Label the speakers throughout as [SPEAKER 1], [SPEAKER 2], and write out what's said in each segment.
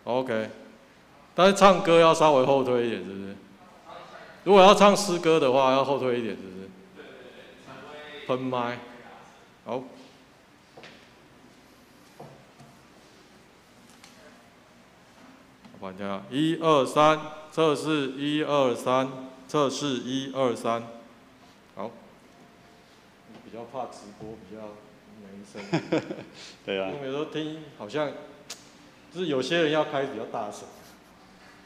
[SPEAKER 1] OK，但是唱歌要稍微後退一點，是不是？如果要唱詩歌的話，要後退一點，是不是？噴麥，好。我看一下，一二三，測試，一二三，測試，一二三，好。比較怕直播，比較沒聲。
[SPEAKER 2] 對啊。
[SPEAKER 1] 因為有時候聽好像，就是有些人要開比較大聲。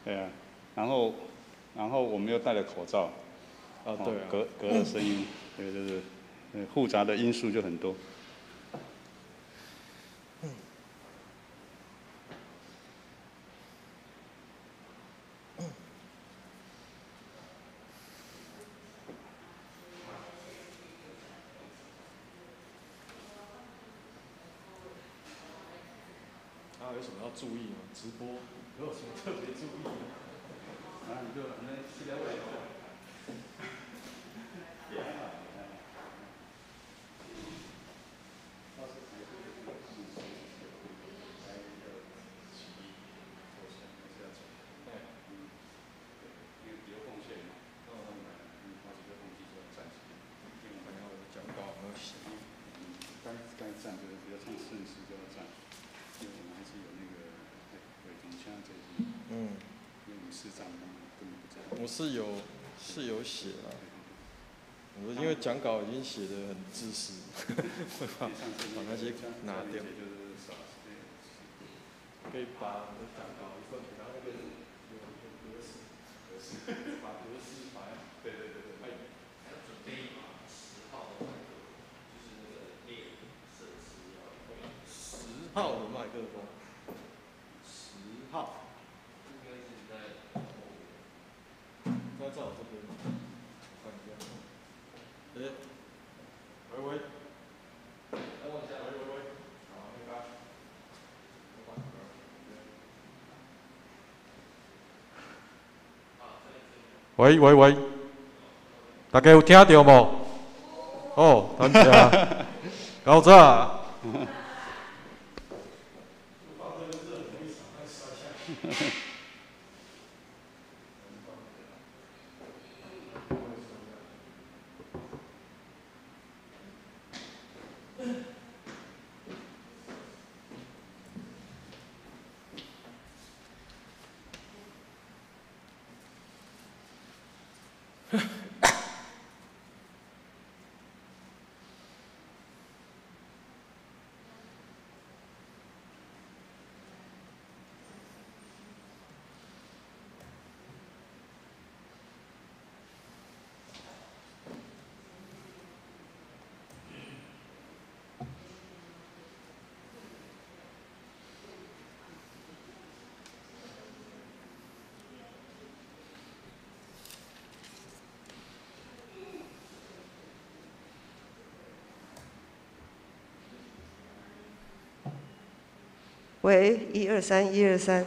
[SPEAKER 2] 對啊，然後我們又戴了口罩。
[SPEAKER 1] 啊，對啊。
[SPEAKER 2] 隔了聲音，對，就是，複雜的因素就很多。
[SPEAKER 1] 啊，有什麼要注意嗎？直播有什麼特別注意嗎？
[SPEAKER 2] 啊，你就那資料。站就是比較唱聖詩就要站，因為我們還是有那個偽裝腔這些。因為我們視障根本不在。
[SPEAKER 1] 我是有寫啊，我因為講稿已經寫得很自私，會把那些拿掉。可以把我的講稿一份，然後那個有格式，格式，把格式擺。
[SPEAKER 2] 對對對對。
[SPEAKER 1] 哎。
[SPEAKER 3] 還要準備10號的麥克風，就是那個練設施要。
[SPEAKER 1] 10號的麥克風，10號。
[SPEAKER 3] 應該是在後面。
[SPEAKER 1] 應該在我這邊嗎？我看一下。欸，喂喂。
[SPEAKER 3] 來往下。
[SPEAKER 1] 喂喂喂。好，那個。喂喂喂，大家有聽到無？哦，感謝。夠早。
[SPEAKER 4] 喂，一二三，一二三。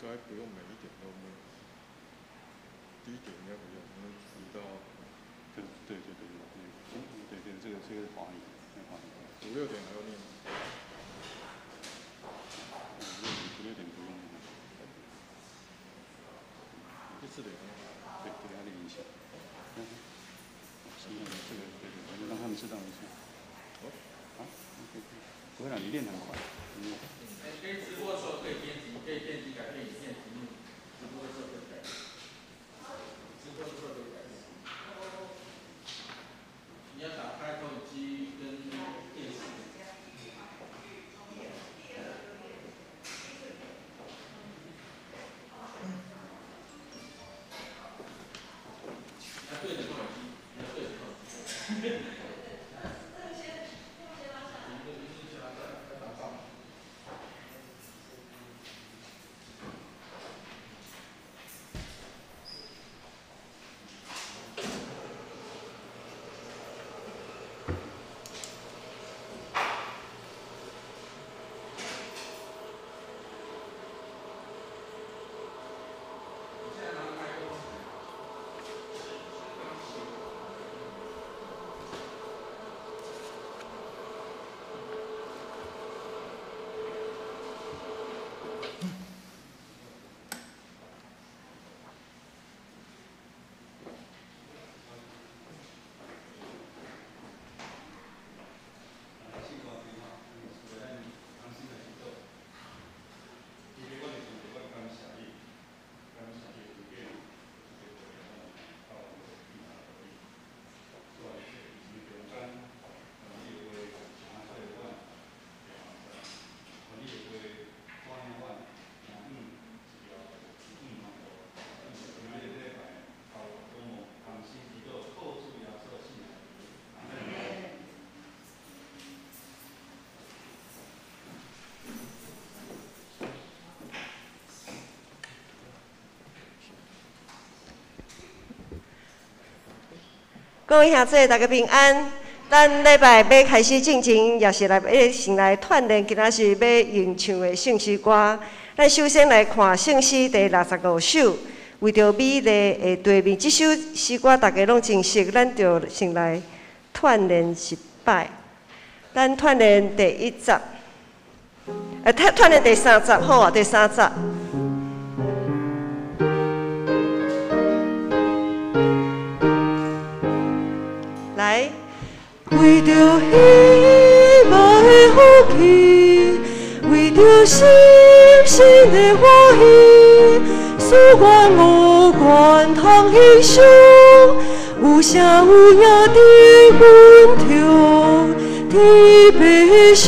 [SPEAKER 1] 該不用每一點都念，第一點應該不用，因為提到。
[SPEAKER 2] 對對對對對對，這個華語，華語。
[SPEAKER 1] 五六點還要念嗎？
[SPEAKER 2] 五六點不用。
[SPEAKER 1] 第四點。
[SPEAKER 2] 對，給他練一下。嗯，這個對對，讓他們知道一下。好，OK，不會啦，你練很快。
[SPEAKER 3] 可以直播的時候可以編輯，可以編輯改變影片題目。直播的時候可以改。直播的時候可以改。你要打開投影機跟電視。要對著投影機，要對著投影機。
[SPEAKER 4] 各位兄弟，大家平安。咱禮拜欲開始進前，也是來欲先來鍛鍊，今仔是欲用唱的聖詩歌。咱首先來看聖詩第65首，為著美麗的對面，這首詩歌大家攏真熟，咱就先來鍛鍊一擺。咱鍛鍊第一節，鍛鍊第三節，好啊，第三節。來，為著希望的福氣，為著心心的歡喜，思願無關通欣賞，有聲有影佇阮中，天父上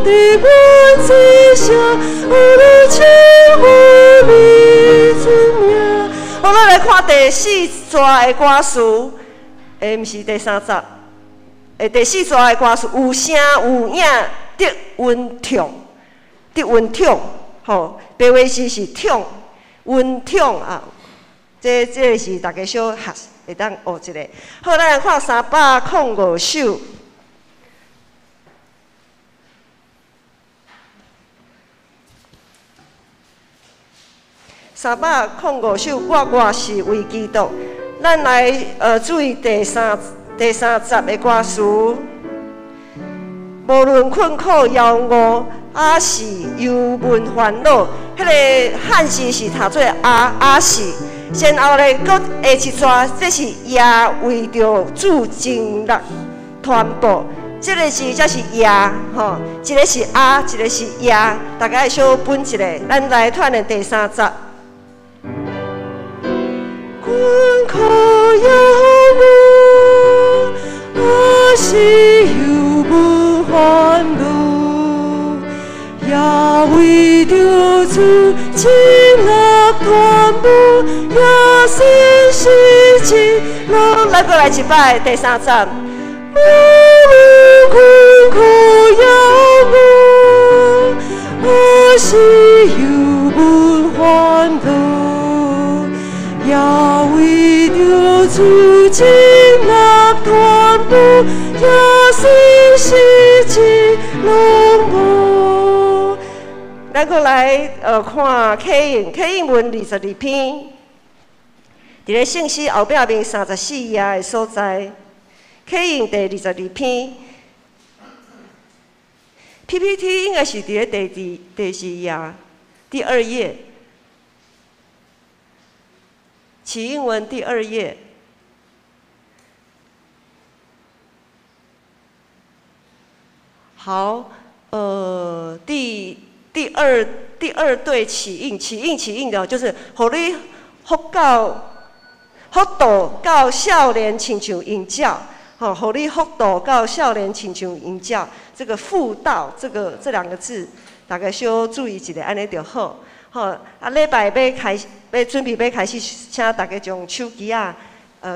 [SPEAKER 4] 帝阮這聲，有你稱呼你尊名。好，咱來看第四段的歌詞。毋是第三節，第四段的歌詞有聲有影得溫痛，得溫痛，吼，白話字是痛，溫痛啊，這個是大家小學會當學一下。好，咱來看305首。305首，我是為基督。咱來注意第三節的歌詞。無論困苦憂惡，抑是憂悶煩惱，彼個漢字是讀做阿阿是，然後咧，閣下一逝，這是耶為著主真樂傳播，這個字才是耶吼，一個是阿，一個是耶，大家會小分一下。咱來鍛鍊第三節。困苦憂鬱，抑是憂悶煩惱，也為著主真樂傳播，耶穌是真樂。來，閣來一擺，第三節。無論困苦憂鬱，抑是憂悶煩惱。也為著主真樂傳播，耶穌是真樂。咱咱閣來看啟應，啟應文22篇，佇咧聖詩後壁面34頁的所在，啟應第二十二篇。PPT 應該是佇咧第二頁，第二頁，啟應文第二頁。好，第二對啟應，啟應啟應的，就是予你福到少年親像鷹鳥，吼，予你福度到少年親像鷹鳥，這個輔導這兩個字，大家小注意一下，按呢就好。吼，啊，禮拜欲開始，欲準備欲開始，請大家將手機仔，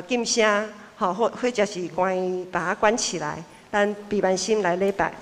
[SPEAKER 4] 禁聲，吼，或者是關，把它關起來，咱閉慢心來禮拜。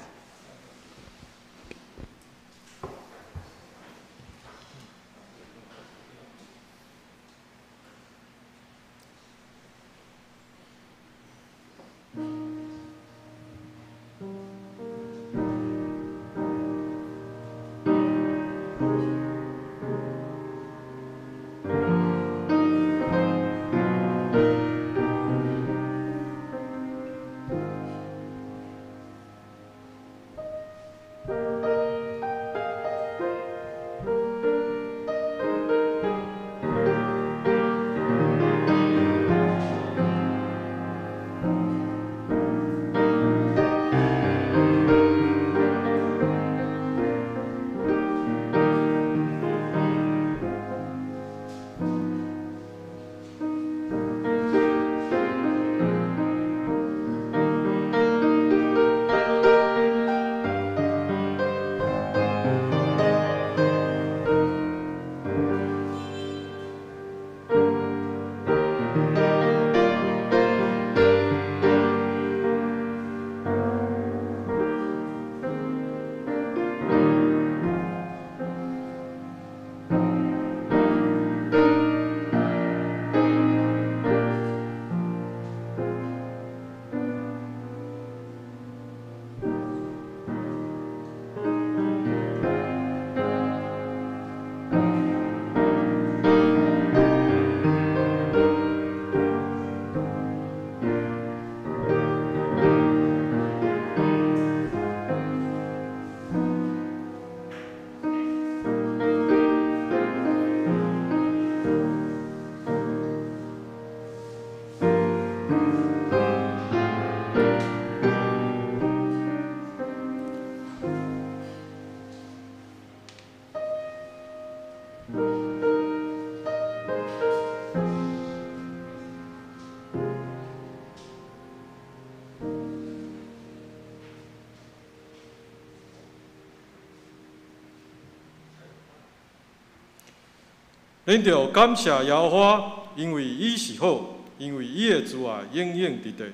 [SPEAKER 1] 恁著感謝耶和華，因為伊是好，因為伊的慈愛永永佇佇。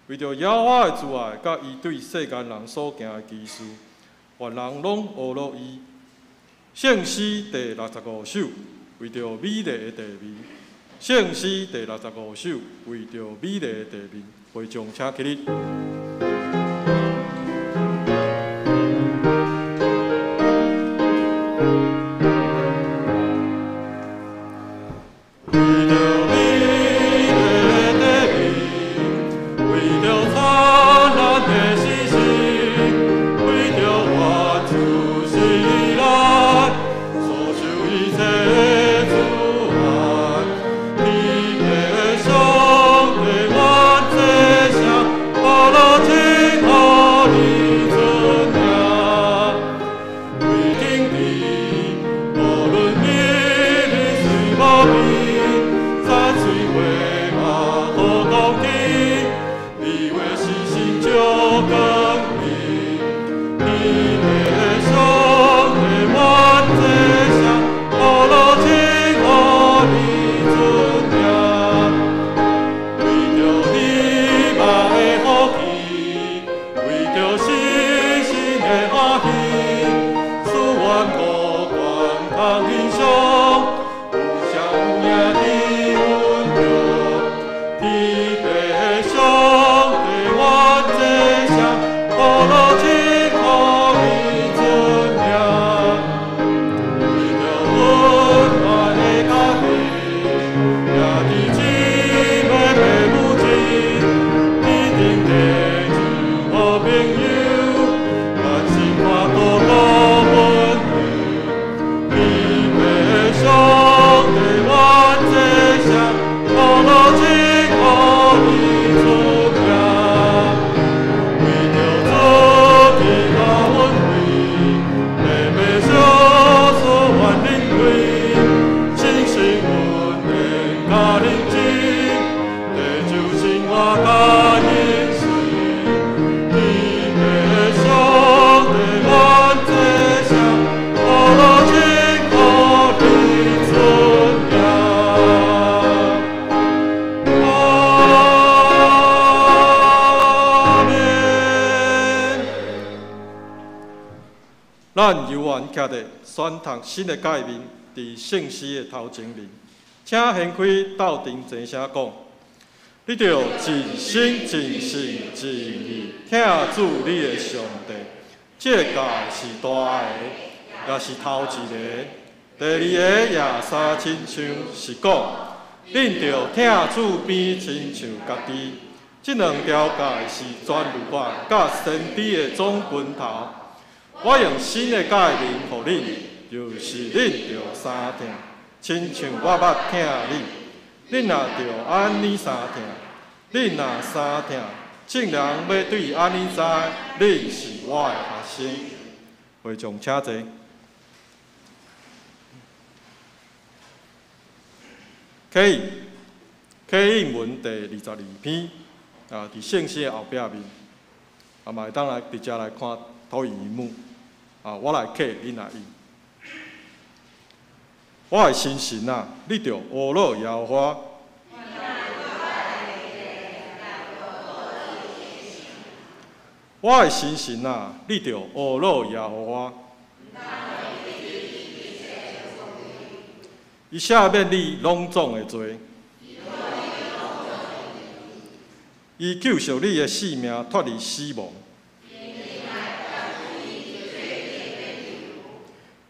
[SPEAKER 1] 為著耶和華的慈愛，佮伊對世間人所行的奇事，願人攏學樂伊。聖詩第65首，為著美麗的地面。聖詩第65首，為著美麗的地面。會眾請起立。徛咧宣讀新的誡命，佇聖詩的頭前面，請掀開鬥陣齊聲講：你著盡心盡性盡意疼主你的上帝。這個誡是大的，也是頭一个。第二个也相親像是講，恁著疼厝邊親像家己。這兩條誡是全律法佮先知的總根頭。我用新的誡命予恁，就是恁著相疼，親像我捌疼恁，恁也著按呢相疼。恁若相疼，眾人欲對按呢知，恁是我的學生。會眾請坐。啟印，啟印文第22篇，啊，佇聖詩的後壁面，啊，嘛會當來直接來看投影螢幕，啊，我來啟，恁來印。我的心神啊，你著阿樂耶和華。我的心神啊，你著阿樂耶和華。伊赦免你攏總的罪，伊救贖你的性命脫離死亡，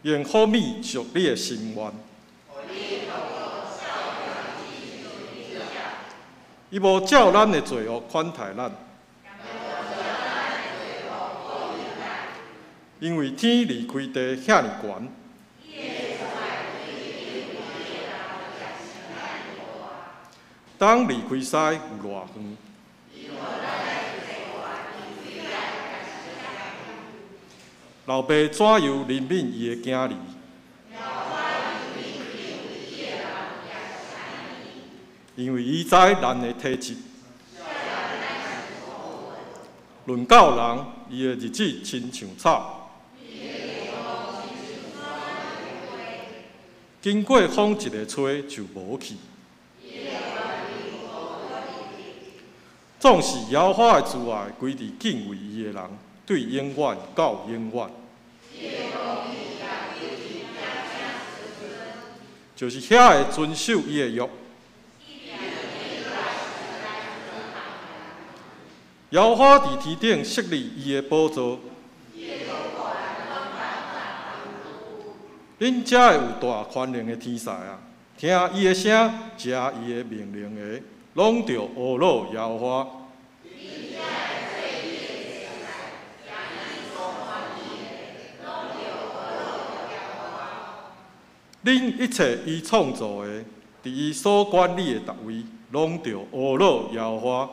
[SPEAKER 1] 用好米贖你的心願。伊無照咱的罪惡款待咱，因為天離開地遐爾懸。東離開西有偌遠？老爸怎樣憐憫伊的囝兒？因為伊知咱的體質。論到人，伊的日子親像草，經過風一个吹就無去。總是耶和華的慈愛歸佇敬畏伊的人，對永遠到永遠。就是遐會遵守伊的約。耶和華佇天頂設立伊的寶座。恁遮的有大權能的天使啊，聽伊的聲，食伊的命令的，攏著阿樂耶和華。恁一切伊創造的，佇伊所管理的逐位，攏著阿樂耶和華。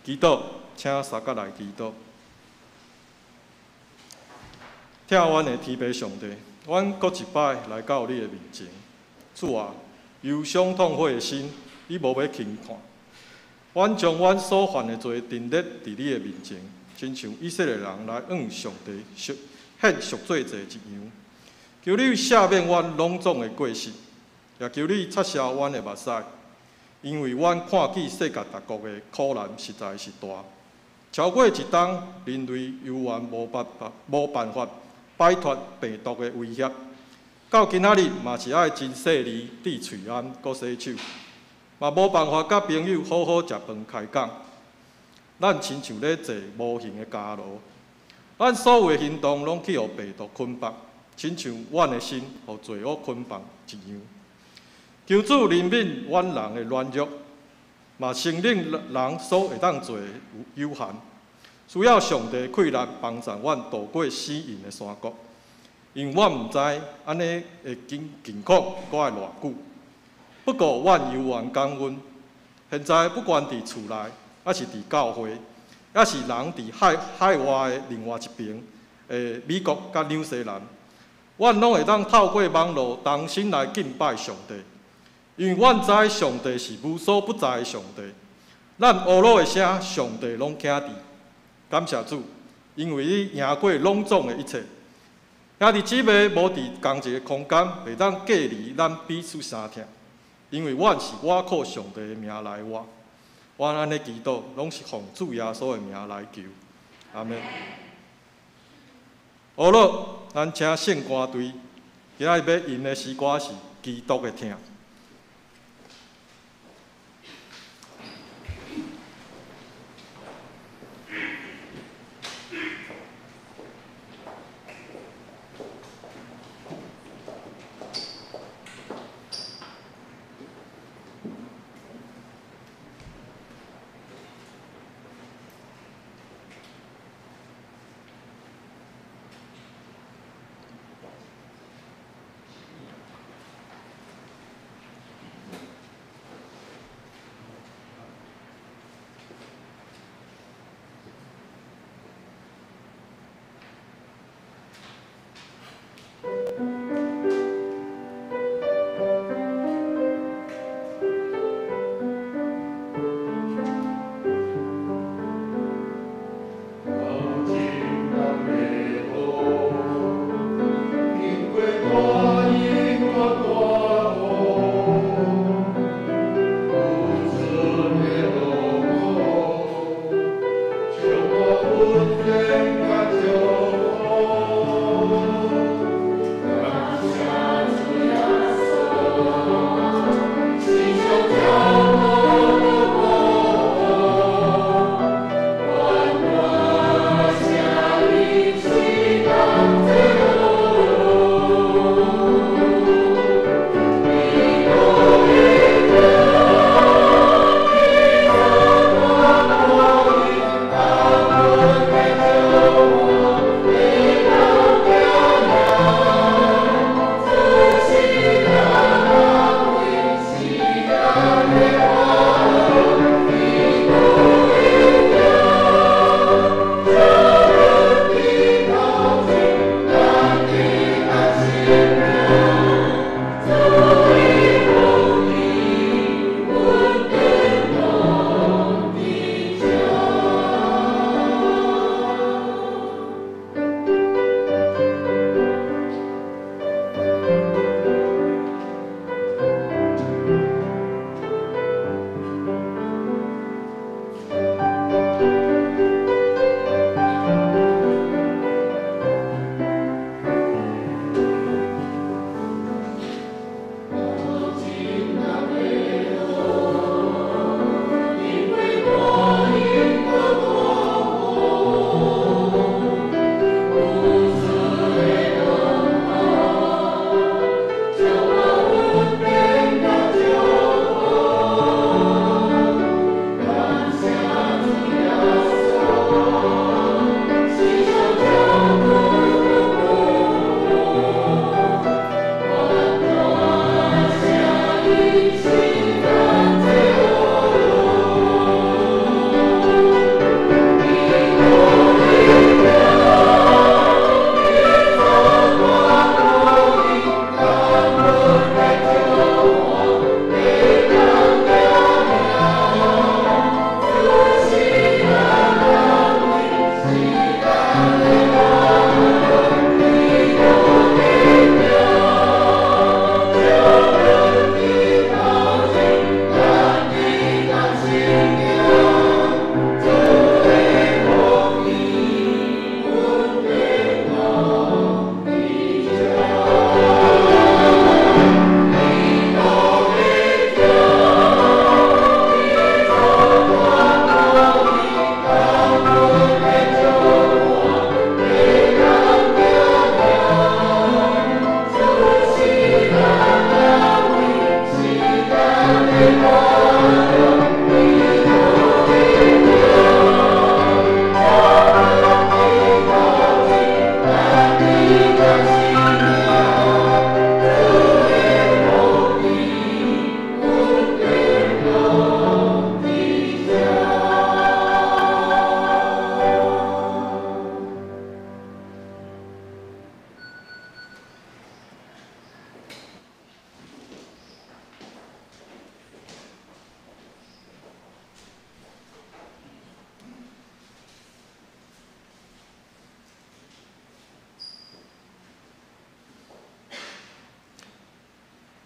[SPEAKER 1] 祈禱，請三角來祈禱。疼阮的天父上帝，阮閣一擺來到你的面前。主啊，憂傷痛悔的心，你無欲輕看。阮將阮所犯的罪陳列佇你的面前，親像以色列人來向上帝獻贖罪祭一樣。求你赦免阮攏總的過失，也求你擦拭阮的目屎，因為阮看見世界各國的苦難實在是大，超過一冬，人類猶原無辦法擺脫病毒的威脅。到今仔日嘛是愛真細膩戴喙罨，閣洗手，嘛無辦法佮朋友好好食飯開講。咱親像咧坐無形的監牢，咱所有的行動攏去予病毒捆綁，親像阮的心予罪惡捆綁一樣。求主憐憫阮人的軟弱，嘛承認人所會當做的有限，需要上帝氣力幫助阮渡過死蔭的山谷，因為阮毋知按呢的境況閣愛偌久。不過阮猶原感恩，現在不管佇厝內，抑是佇教會，抑是人佇海外的另外一邊的美國佮紐西蘭，阮攏會當透過網路同心來敬拜上帝。因為阮知上帝是無所不在的上帝，咱阿樂的聲，上帝攏聽佇。感謝主，因為你贏過攏總的一切。兄弟姊妹無佇仝一個空間，袂當隔離咱彼此相疼，因為阮是倚靠上帝的名來活。阮按呢祈禱，攏是奉主耶穌的名來求。阿們。好了，咱請聖歌隊，今仔日欲吟的詩歌是《基督的疼》。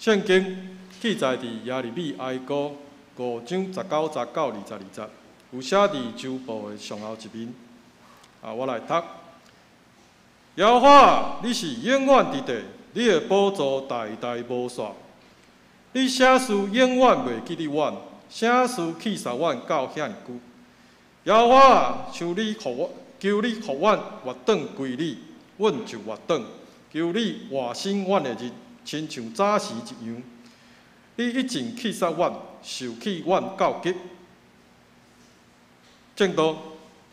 [SPEAKER 1] 圣经记载伫耶利米哀歌5章19节到22节，有写伫周报的上后一面。啊，我來讀。耶和華，你是永遠佇地，你的寶座代代無煞。你啥事永遠袂記得阮，啥事棄殺阮到遐爾久？耶和華，求你予我，求你予阮活轉歸你，阮就活轉。求你活新阮的日，親像早時一樣。你一盡棄殺阮，受氣阮到極。正道。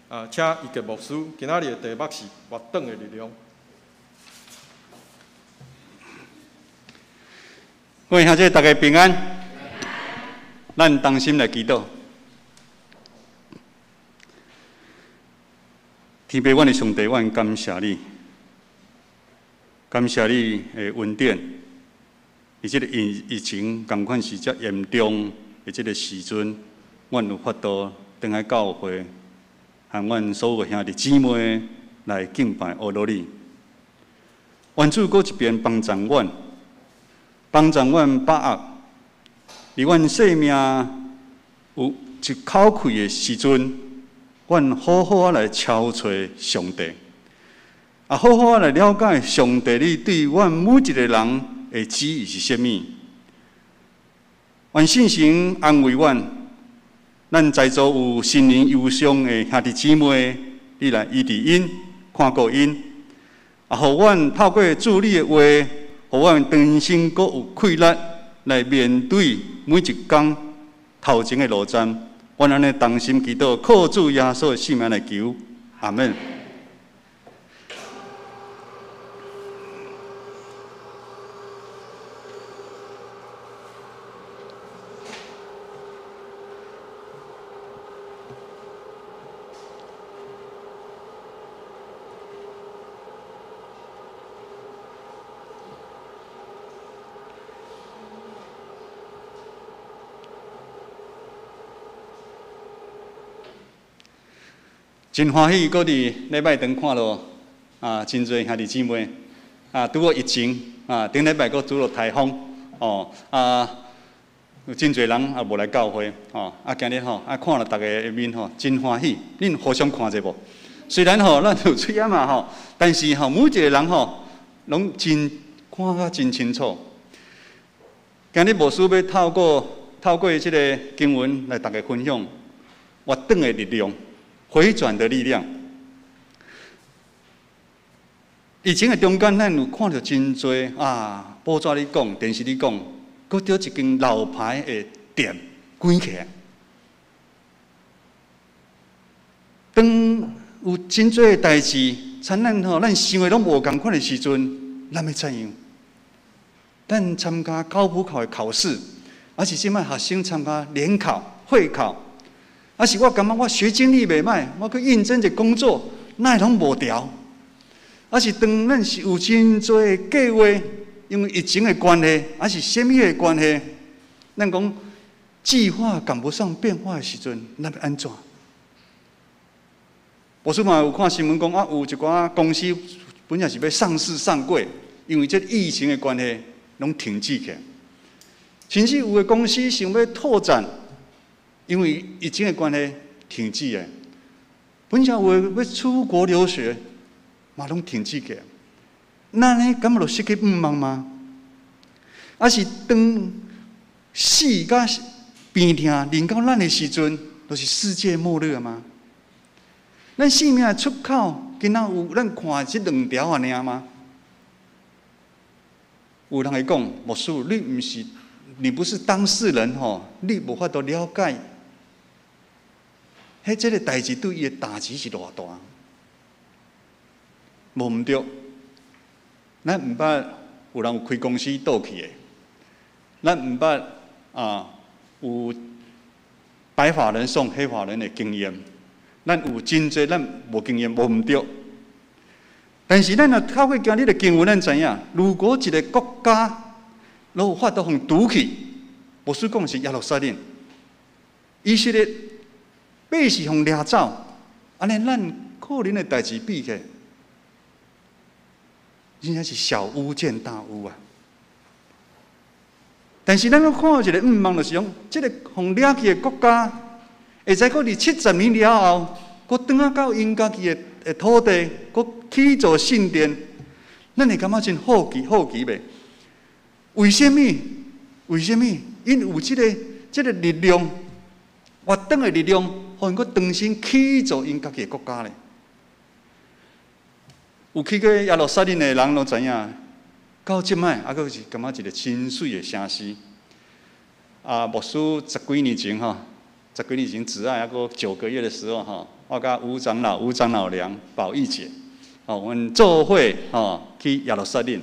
[SPEAKER 1] 啊，請伊傑牧師，今仔日的題目是活轉的力量。
[SPEAKER 2] 各位兄弟，大家平安。咱同心來祈禱。天父，阮的上帝，阮感謝你，感謝你的恩典。佇這個疫情仝款是遮嚴重的這個時陣，阮有法度轉來教會。和阮所有的兄弟姊妹來敬拜阿羅你，願主閣一遍幫助阮，幫助阮把握，佇阮生命有一口氣的時陣，阮好好仔來敲揣上帝，啊，好好仔來了解上帝你對阮每一個人的旨意是啥物。願聖神安慰阮。咱在座有心靈憂傷的兄弟姊妹，你來醫治𪜶，看顧𪜶，啊，予阮透過主你的話，予阮重新閣有氣力來面對每一工頭前的路程。阮按呢同心祈禱，靠主耶穌的聖名來求，阿們。真歡喜，閣佇禮拜堂看到啊，真濟兄弟姊妹啊，拄好疫情啊，頂禮拜閣拄著颱風哦啊，有真濟人也無來教會哦啊，今日吼啊，看著逐家的面吼，真歡喜。恁互相看者無？雖然吼咱有喙罨仔吼，但是吼每一個人吼攏真看甲真清楚。今日牧師欲透過這个經文來逐家分享活轉的力量。回轉的力量。疫情的中間，咱有看著真濟啊，報紙咧講，電視咧講，閣著一間老牌的店關起來。當有真濟的代誌，親咱吼，咱想的攏無仝款的時陣，咱欲怎樣？咱參加高普考的考試，抑是這擺學生參加聯考、會考。啊是我感覺我學經歷袂䆀，我去應徵一個工作，哪會攏無調？啊是當咱是有真濟計劃，因為疫情的關係，抑是啥物的關係，咱講計劃趕不上變化的時陣，咱欲按怎？我說嘛有看新聞講啊，有一寡公司本來是欲上市上櫃，因為這疫情的關係，攏停止起來。甚至有的公司想欲拓展。因為疫情的關係停止的，本來有的欲出國留學，嘛攏停止起來。咱呢，敢就失去盼望嗎？抑是當死佮病痛臨到咱的時陣，就是世界末日嗎？咱生命的出口，敢若有咱看這兩條仔爾嗎？有人會講，牧師，你不是當事人吼，你無法度了解。彼這个代誌對伊的打擊是偌大，無毋對。咱毋捌有人有開公司倒去的，咱毋捌啊有白髮人送黑髮人的經驗，咱有真濟咱無經驗，無毋對。但是咱若透過今日的經文，咱知影，如果一個國家攏有法度予擄去，無輸講是耶路撒冷，以色列。百姓予掠走，按呢咱可能的代誌比起來，真正是小巫見大巫啊！但是咱閣看到一個願望，就是講，這个予掠去的國家，會使閣佇70年了後，閣轉仔到𪜶家己的的土地，閣起造圣殿，咱會感覺真好奇好奇袂？為啥物？為啥物？𪜶有這個力量，活轉的力量，予𪜶閣重新起造𪜶家己的國家咧？有去過耶路撒冷的人攏知影，到這擺猶閣是感覺一個真媠的城市。啊，牧師十幾年前吼，十幾年前慈愛猶閣9個月的時候吼，我佮吳長老、吳長老娘、寶玉姐，哦，阮做伙吼去耶路撒冷。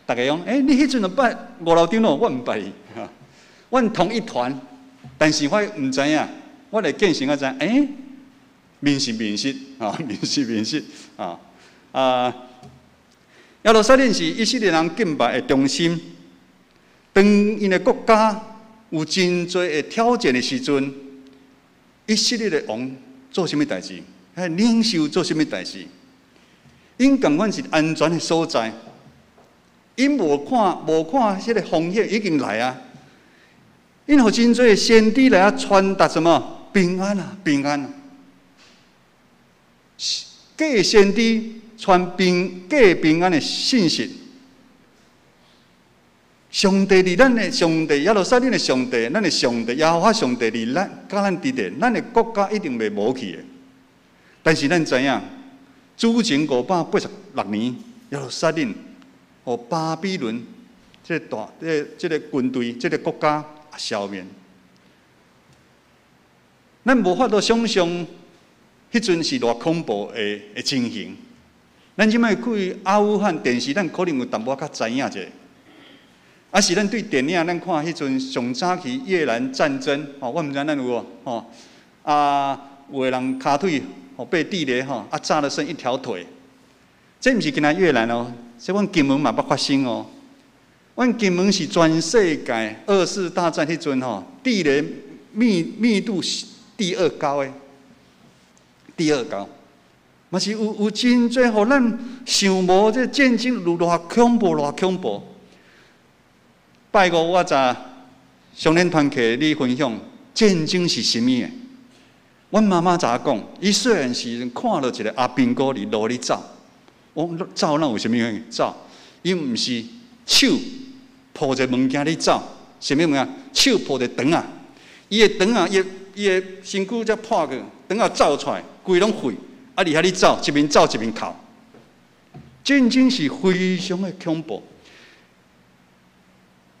[SPEAKER 2] 逐家講，欸，你彼陣就拜吳老長老，我毋拜伊，阮同一團，但是我毋知影，我來見證才知影，欸，面是面熟，啊，面是面熟，啊啊，耶路撒冷是以色列人敬拜的中心。當𪜶的國家有真濟的挑戰的時陣，以色列的王做啥物代誌？彼領袖做啥物代誌？𪜶仝款是安全的所在。𪜶無看彼个風險已經來啊！𪜶予真濟先知來啊傳達什麼平安啊，平安啊！假先知傳平假平安的信息。上帝佇咱的上帝，耶路撒冷的上帝，咱的上帝，耶和華上帝佇咱佮咱佇咧，咱的國家一定袂無去的。但是咱知影，主前586年，耶路撒冷予巴比倫這個大、這個軍隊、這個國家消滅。咱無法度想象，彼陣是偌恐怖的情形。咱這擺看阿富汗電視，咱可能有淡薄仔較知影者。啊，是咱對電影，咱看彼陣上早期越南戰爭，吼，我毋知咱有無吼？啊，有的人跤腿吼被地雷吼啊炸了剩一條腿。這毋是干焦越南哦，這阮金門嘛捌發生哦。阮金門是全世界二次大戰彼陣吼地雷密度是第二高的，第二高，嘛是有真濟，予咱想無這戰爭有偌恐怖，偌恐怖。拜五我在上年團契咧分享戰爭是啥物的。阮媽媽怎講？伊細漢時陣看著一个阿兵哥佇路咧走，我講走哪有啥物反走？伊毋是手抱一个物件咧走，啥物物件？手抱一个腸仔，伊的腸仔，伊的身軀才破去，腸仔走出來，規攏血，啊佇遐咧走，一面走一面哭。戰爭是非常的恐怖。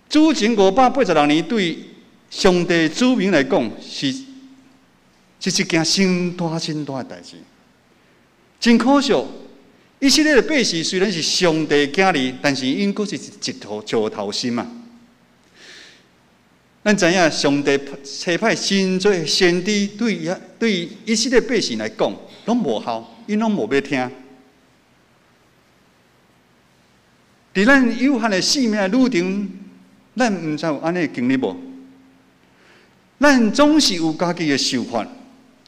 [SPEAKER 2] 主前586年，對上帝子民來講，是一件真大真大的代誌。真可惜，以色列的百姓雖然是上帝囝兒，但是𪜶閣是一頭石頭心啊。咱知影上帝差派真濟先知對以色列百姓來講，攏無效，𪜶攏無欲聽。佇咱有限的生命旅程，咱毋知有按呢經歷無？咱總是有家己的想法、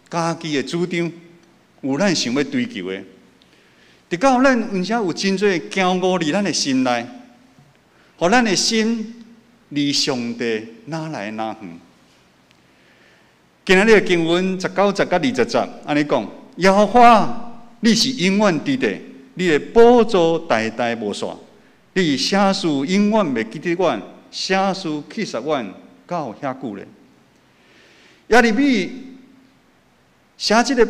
[SPEAKER 2] 家己的主張，有咱想欲追求的。直到咱有時有真濟驕傲佇咱的心內，予咱的心離上帝若來若遠。今仔日的經文19節佮20節按呢講：耶和華，你是永遠佇咧，你的寶座代代無煞，你啥事永遠袂記得阮，啥事棄殺阮到遐久咧？耶利米寫這個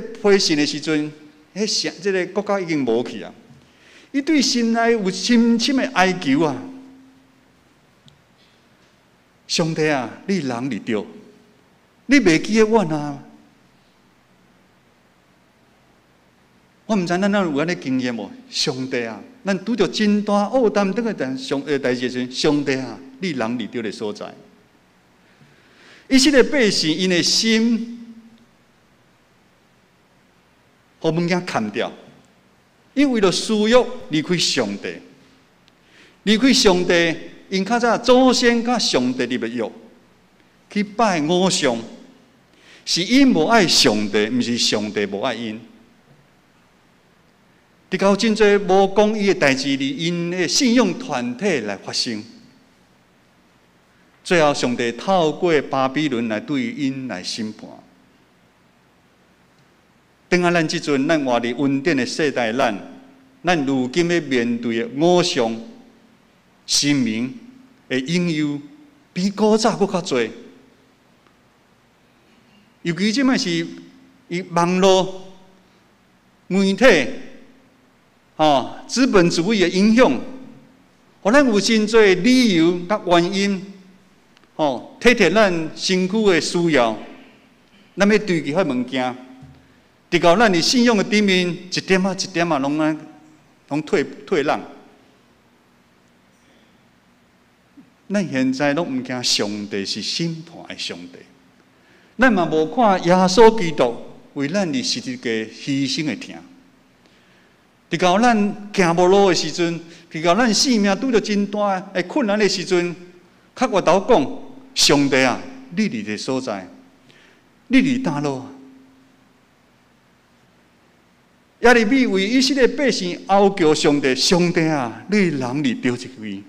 [SPEAKER 2] 批信的時陣，彼這個國家已經無去啊！伊對心內有深深的哀求啊！上帝啊，你人佇佗，你袂記得阮啊？我毋知咱敢有按呢經驗無？上帝啊，咱拄著真大負擔，當個上代誌的時陣，上帝啊，你人佇佗的所在。以色列百姓𪜶的心，予物件崁掉，𪜶為著私欲離開上帝，離開上帝，𪜶較早祖先佮上帝立的約，去拜偶像，是𪜶無愛上帝，毋是上帝無愛𪜶。直到真濟無公義的代誌，佇𪜶的信仰團體來發生，最後上帝透過巴比倫來對𪜶來審判。等下咱這陣，咱活佇恩典的世代，咱如今欲面對的偶像、神明的引誘，比古早閣較濟。尤其這擺是以網路媒體、吼資本主義的影響，予咱有真濟理由佮原因，吼體貼咱身軀的需要，咱欲追求彼物件，直到咱佇信仰的頂面一點仔一點仔攏按攏退退讓。咱現在攏毋驚上帝是審判的上帝，咱嘛無看耶穌基督為咱佇十字架犧牲的疼。直到咱行無路的時陣，直到咱生命拄著真大的困難的時陣，較回頭講，上帝啊，你佇佗所在？你佇佗落？耶利米為以色列百姓哀求上帝，上帝啊，你人佇佗一位？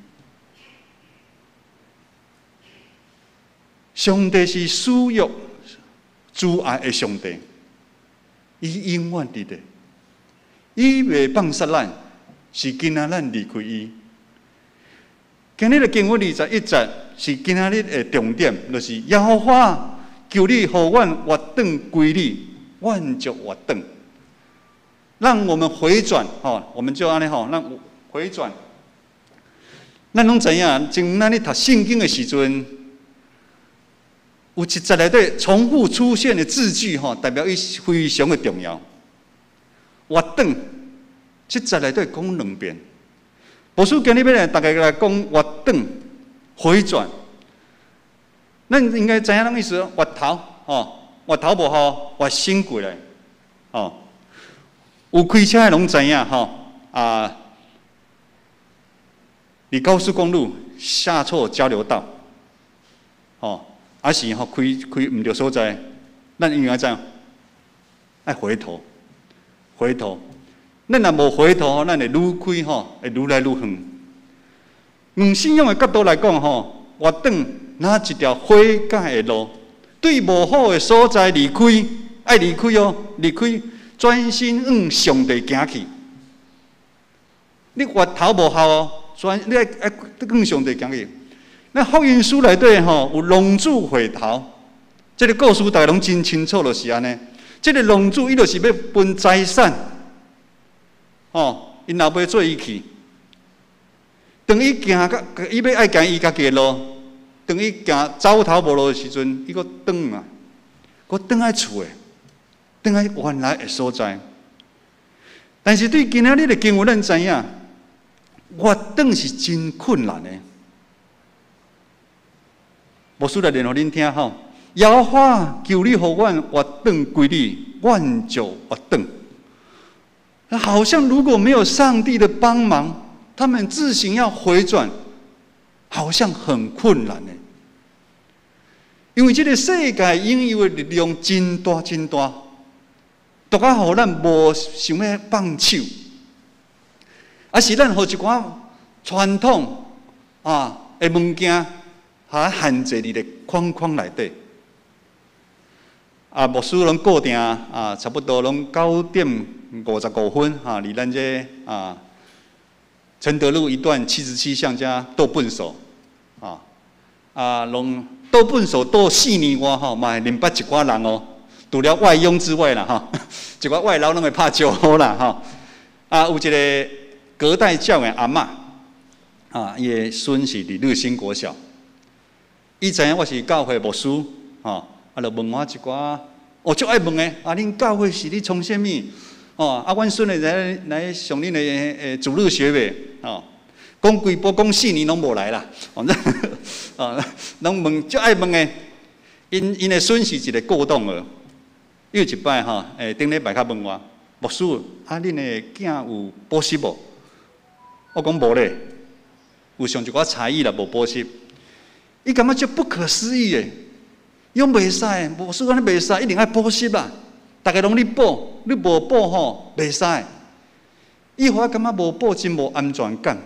[SPEAKER 2] 上帝是施予慈愛的上帝，伊永遠佇咧，伊袂放殺咱，是驚咱離開伊。今日的經文21節是今仔日的重點，就是耶和華求你予阮回轉歸你，阮就回轉。讓我們回轉，吼，我們就按呢吼，咱回轉。咱攏知影，前咱咧讀聖經的時陣，有一節內底重複出現的字句，吼，代表伊非常的重要。回轉，這節內底講兩遍。牧師今日欲來逐家來講回轉、回轉。咱應該知影咱意思，回頭，吼，回頭無好，回身過來，吼。有開車的攏知影，吼啊！佇高速公路下錯交流道，吼，還是吼開開毋著所在，咱應該怎？愛回頭，回頭。咱若無回頭，咱會愈開吼，會愈來愈遠。用信仰的角度來講，吼，回轉若一條悔改的路，對無好的所在離開，愛離開哦，離開，專心向上帝行去。你回頭無效哦，專你愛愛向上帝行去。咱福音書內底吼有浪子回頭，這个故事大家攏真清楚，就是按呢。這个浪子伊就是欲分財產，吼，𪜶老爸做伊去。當伊行到，伊欲愛行伊家己的路，當伊行走投無路的時陣，伊閣轉啊，閣轉來厝的，轉來原來的所在。但是對今仔日的經文，咱知影，回轉是真困難的。牧師來念予恁聽吼，耶和華求你予阮回轉歸你，阮就回轉。好像如果沒有上帝的幫忙，他們自行要回轉，好像很困難呢。因為這个世界引誘的力量真大真大，大到予咱無想欲放手，啊是咱予一寡傳統啊的物件，予限制佇咧框框內底。啊，牧師攏固定啊，差不多攏9點55分哈，佇咱這啊承德路一段77巷遮倒糞埽啊，啊，攏倒糞埽倒4年外吼，嘛會認捌一寡人哦。除了外傭之外啦，吼，一寡外勞攏會拍招呼啦，吼。啊，有一个隔代教養阿嬤，啊，伊的孫是佇日新國小，伊知影我是教會牧師，吼，啊，就問我一寡，哦，足愛問的，啊，恁教會是咧創啥物？哦，啊，阮孫的來來上恁的主日學袂？哦，講規晡講4年攏無來啦，哦，啊，攏問足愛問的，𪜶𪜶的孫是一个過動兒。有一擺吼，頂禮拜較問我，牧師，啊，恁的囝有補習無？我講無咧，有上一寡才藝啦，無補習。伊感覺足不可思議的，伊講袂使，牧師按呢袂使，一定愛補習啦。逐家攏咧補，你無補吼，袂使。伊予我感覺無補真無安全感。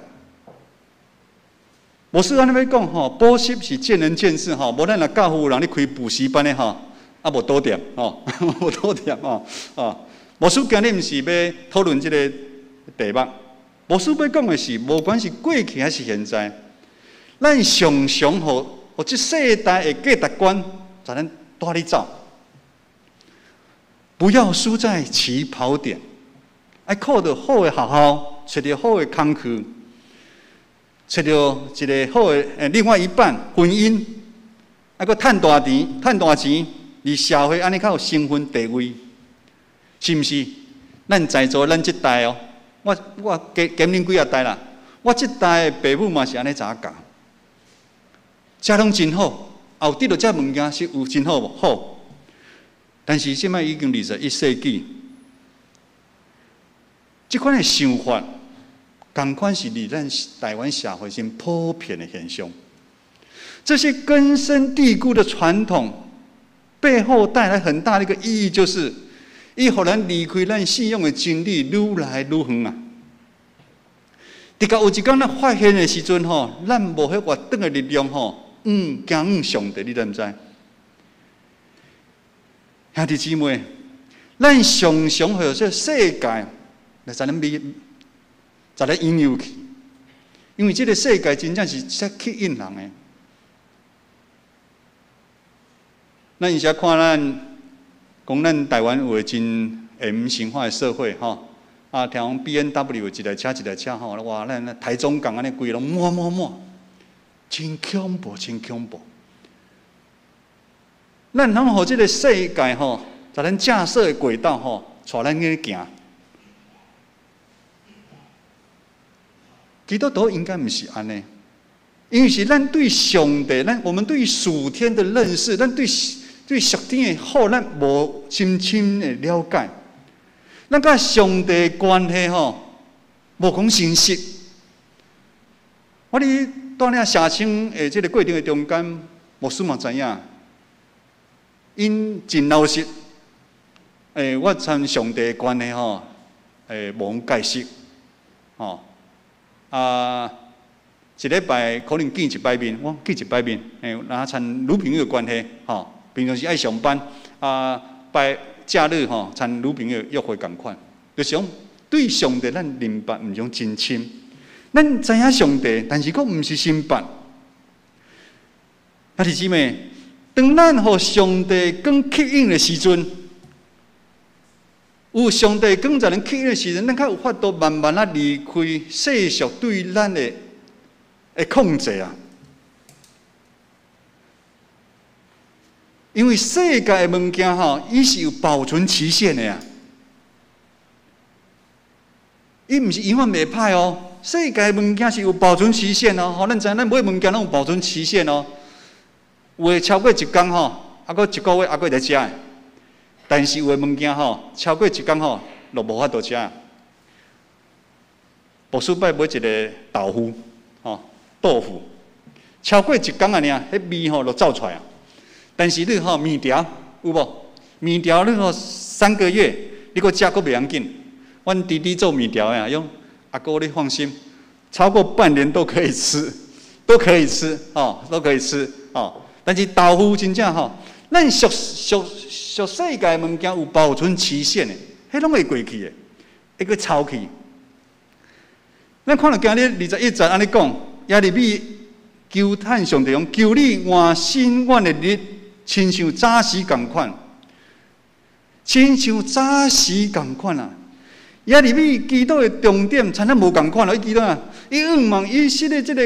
[SPEAKER 2] 牧師按呢欲講吼，補習是見仁見智吼，無咱若教會有人咧開補習班的吼。啊，無倒店吼，無倒店吼，哦，牧師今日毋是欲討論這个題目，牧師欲講的是，無管是過去還是現在，咱常常予予這世代的價值觀，共咱帶咧走。不要輸在起跑點，愛考著好的學校，揣著好的工課，揣著一个好的另外一半婚姻，啊，閣趁大錢，趁大錢，佇社會按呢較有身份地位，是毋是？咱在座咱這代哦，我加減恁幾仔代啦，我這代的爸母嘛是按呢怎教，這攏真好，也有得著這物件是有真好無？好。但是這擺已經21世紀，這款的想法，仝款是佇咱台灣社會真普遍的現象。這些根深蒂固的傳統背後帶來很大的一個意義，就是伊予咱離開咱信仰的真理愈來愈遠啊！直到有一工咱發現的時陣吼，咱無彼活轉的力量吼，行向上帝，你知毋知？兄弟姊妹，咱常常予這世界來共咱比，共咱引誘去，因為這个世界真正是遮吸引人的。咱有時看咱講咱台灣有个真 M 型化的社會吼，啊，聽講 BMW 一台車一台車吼，哇，咱台中港按呢規个攏滿滿滿，真恐怖，真恐怖。咱通予這个世界吼，共咱架設的軌道吼，帶咱去行。基督徒應該毋是按呢，因為是咱對上帝，咱我們對屬天的認識，咱對對屬天的好，咱無深深的了解。咱佮上帝的關係吼，無講清晰。我佇帶領社青的這个過程的中間，牧師嘛知影。𪜶真老實，我參上帝的關係吼，無講解釋，吼，啊，一禮拜可能見一擺面，我見一擺面，若親女朋友的關係，吼，平常時愛上班，啊，拜假日吼，親女朋友約會仝款，就是講對上帝咱認捌毋是講真深，咱知影上帝，但是閣毋是深捌，兄弟姊妹。當咱予上帝光吸引的時陣，有上帝光共咱吸引的時陣，咱較有法度慢慢仔離開世俗對咱的控制啊。因為世界的物件吼，伊是有保存期限的啊。伊毋是永遠袂歹哦，世界的物件是有保存期限哦。吼，咱知影咱買物件攏有保存期限哦。有的超過一工吼，啊，閣一个月，啊，閣會使食。但是有的物件吼，超過一工吼，就無法度食。牧師擺買一个豆腐，吼，豆腐，超過一工啊爾，彼味吼就走出來啊。但是你吼麵條有無？麵條你吼3個月，你閣食閣袂要緊。阮弟弟做麵條的啊，伊講阿哥你放心，超過半年都可以吃，都可以吃，吼，都可以吃，吼。但是豆腐真正吼，咱屬屬屬世界的物件有保存期限的，彼攏會過去的，會閣臭去。咱看著今日21節按呢講，耶利米求嘆上帝講：求你換新阮的日，親像早時仝款，親像早時仝款啊！耶利米祈禱的重點，親像無仝款咯。伊祈禱啊，伊向望以色列這個。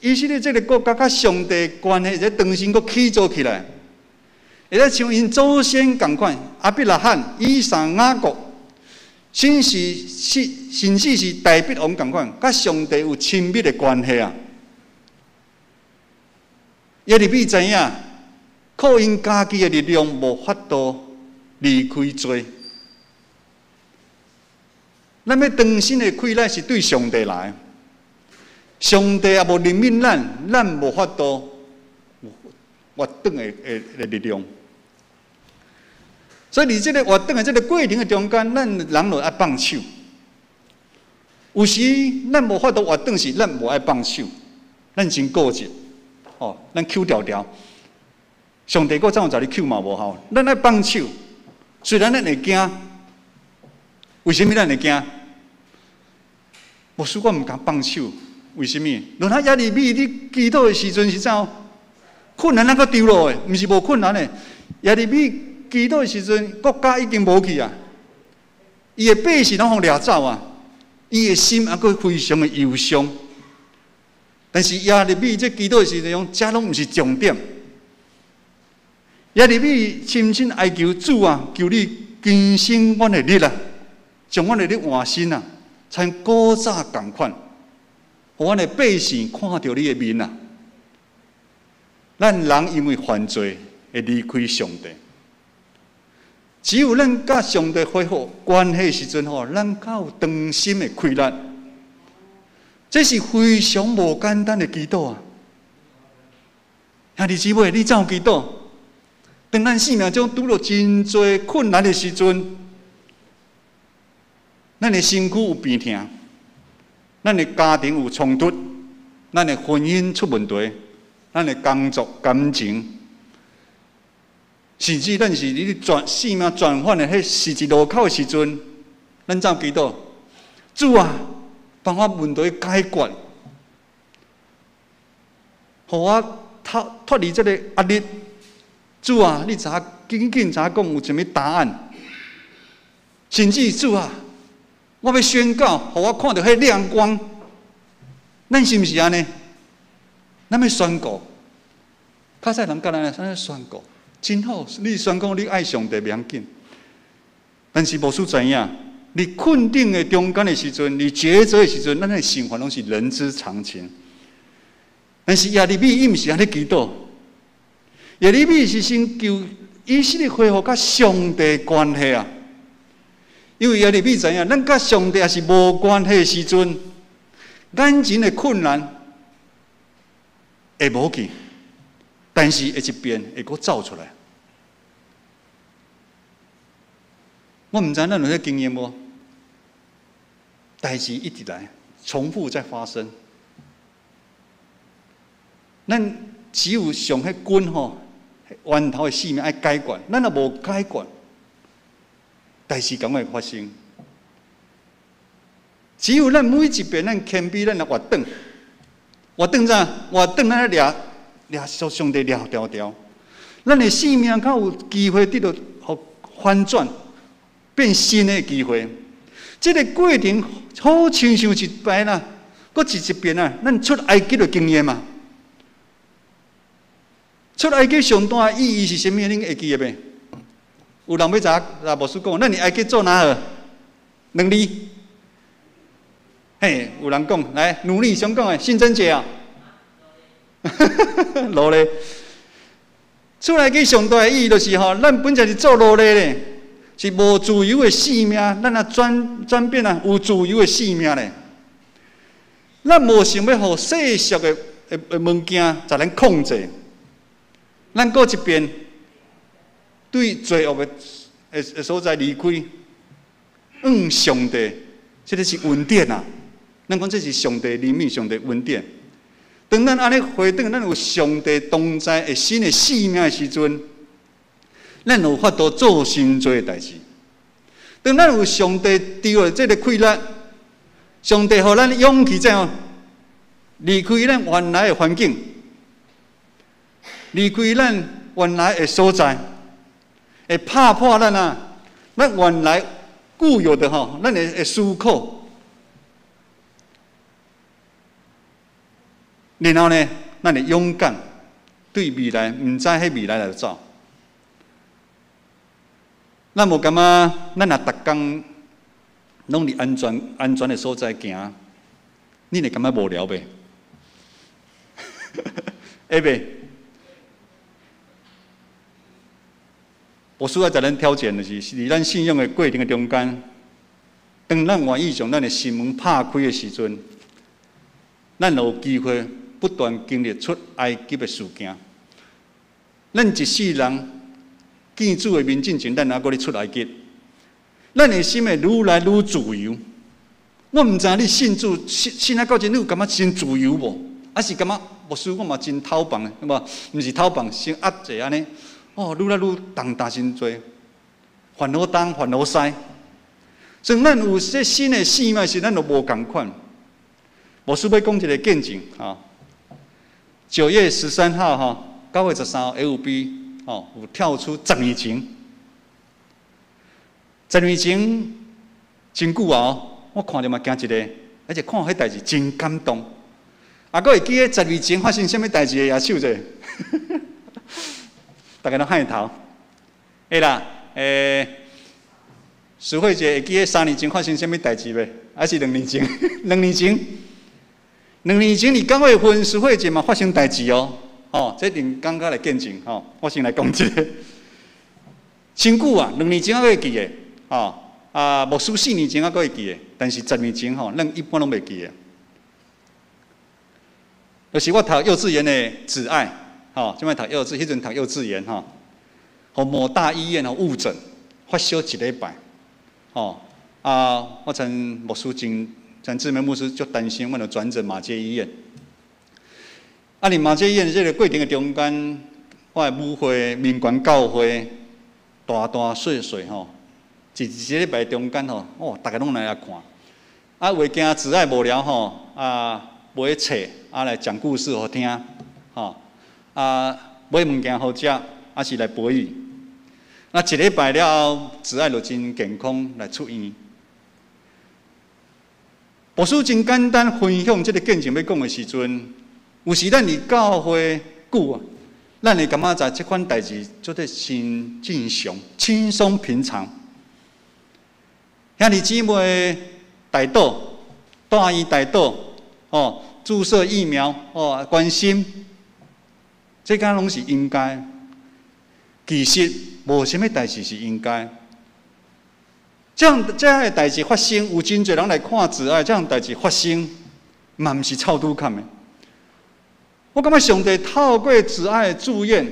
[SPEAKER 2] 以色列這个國家佮上帝關係，會重新閣起做起來，會使像𪜶祖先仝款，亞伯拉罕、以撒、雅各，甚至是大衛王仝款，佮上帝有親密的關係啊！耶利米知影，靠𪜶家己的力量無法度離開罪。咱欲重新的氣力是對上帝來。上帝也無憐憫咱，咱無法度活轉的力量。所以，佇這个活轉的這个過程的中間，咱人就愛放手。有時咱無法度活轉，是咱無愛放手，咱真固執，哦，咱抾牢牢。上帝閣怎有共你抾嘛無效？咱愛放手，雖然咱會驚，為啥物咱會驚？牧師，我毋敢放手。為啥物？論啊耶利米，你祈禱的時陣是怎？困難猶閣丟落的，毋是無困難的。耶利米祈禱的時陣，國家已經無去啊，伊的百姓攏予掠走啊，伊的心猶閣非常的憂傷。但是耶利米這祈禱的時陣，這攏毋是重點。耶利米深深哀求主啊，求你更新阮的日啊，將阮的日換新啊，親古早仝款，予阮的百姓看著你的面啊。咱人因為犯罪會離開上帝，只有咱佮上帝恢復關係時陣吼，咱較有長心的氣力。這是非常無簡單的祈禱啊！兄弟姊妹，你怎祈禱？當咱生命中拄著真濟困難的時陣，咱的身軀有病痛，咱的家庭有衝突，咱的婚姻出問題，咱的工作感情，甚至咱是佇轉生命轉換的彼十字路口的時陣，咱怎祈禱？主啊，幫我問題解決，予我脫脫離這個壓力。主啊，你知影緊緊知影講有啥物答案？甚至主啊，我欲宣告，予我看著彼亮光。咱是毋是按呢？咱欲宣告，較早人教咱按呢宣告，真好。你宣告你愛上帝袂要緊，但是牧師知影，佇困境的中間的時陣，佇抉擇的時陣，咱的想法攏是人之常情。但是耶利米伊毋是按呢祈禱，耶利米是先求以色列恢復佮上帝關係啊。因為耶利米知影，咱佮上帝也是無關係的時陣，眼前的困難會無去，但是會一變，會閣走出來。我毋知咱有彼經驗無？代誌一直來，重複在發生。咱只有上彼根吼，源頭的性命愛解決，咱若無解決，代誌仝款會發生。只有咱每一遍，咱謙卑，咱來活轉，活轉怎？活轉咱來掠掠上帝掠牢牢，咱的性命較有機會得著予翻轉，變新的機會。這個過程好親像一擺啦，閣一一遍啊，咱出埃及的經驗嘛。出埃及上大的意義是啥物？恁會記得袂？有人欲知影？啊，牧師講，咱佇埃及做哪號？兩字。嘿，有人講，來努力想講的，信貞姐啊，奴隸。出埃及上大的意義就是吼，咱本來是做奴隸咧，是無自由的生命，咱啊轉轉變啊有自由的生命咧。咱無想欲予世俗的的的物件共咱控制。咱閣一遍對罪惡的的所在離開，向上帝，這个是恩典啊！咱講這是上帝憐憫，上帝恩典。當咱按呢回轉，咱有上帝同在的新的生命的時陣，咱有法度做真濟代誌。當咱有上帝丟的這个氣力，上帝予咱勇氣怎樣離開咱原來的環境，離開咱原來的所在，會拍破咱啊，咱原來固有的吼，咱的的思考。然後呢，咱會勇敢對未來，毋知彼未來來走。咱無感覺，咱若逐工攏佇安全安全的所在行，你會感覺無聊袂？會袂？牧師愛共咱挑戰，就是佇咱信仰的過程的中間，當咱願意將咱的心門拍開的時陣，咱有機會不斷經歷出埃及的事件。咱一世人見主的面進前，咱猶閣咧出埃及。咱的心會愈來愈自由。我毋知影你信主信信啊到這，你有感覺真自由無？還是感覺牧師我嘛真偷放的，無？毋是偷放，先壓制按呢。哦，愈來愈重擔真濟，煩惱東，煩惱西。所以咱有這新的生命時，咱就無仝款。牧師欲講一個見證吼，9月13號吼，9月13號 FB 吼有跳出十年前，十年前真久啊！我看著嘛驚一个，而且看彼代誌真感動。啊，閣會記得十年前發生啥物代誌的舉手者，逐家攏刣頭。會啦，淑慧姐會記得3年前發生啥物代誌袂？還是兩年前？兩年前，兩年前佇九月份，淑慧姐嘛發生代誌哦。吼，這恁感覺來見證吼。我先來講一个，真久啊，兩年前還閣會記得，吼啊，牧師4年前還閣會記得，但是十年前吼，咱一般攏袂記得。就是我讀幼稚園的子愛，吼，這擺讀幼稚，彼陣讀幼稚園吼，予某大醫院吼誤診，發燒一禮拜，吼啊，我陳牧師真陳志明牧師足擔心，阮就轉診馬偕醫院。啊，佇馬偕醫院這个過程的中間，我的母會民權教會大大細細吼，一一禮拜中間吼，哦，逐家攏來遐看。啊，為驚子愛無聊吼，啊，買冊啊來講故事予聽，吼，啊，買物件予食，啊是來陪伊。那一禮拜了後，子愛就真健康來出院。牧師真簡單分享這个見證欲講的時陣，有時咱佇教會久啊，咱會感覺在這款代誌做得真正常、輕鬆平常。兄弟姊妹代禱、大醫代禱，哦，注射疫苗，哦，關心，這敢攏是應該。其實無啥物代誌是應該。這樣這樣的代誌發生，有真濟人來看子愛，這樣代誌發生，嘛毋是臭拄坎的。我感覺上帝透過子愛的住院，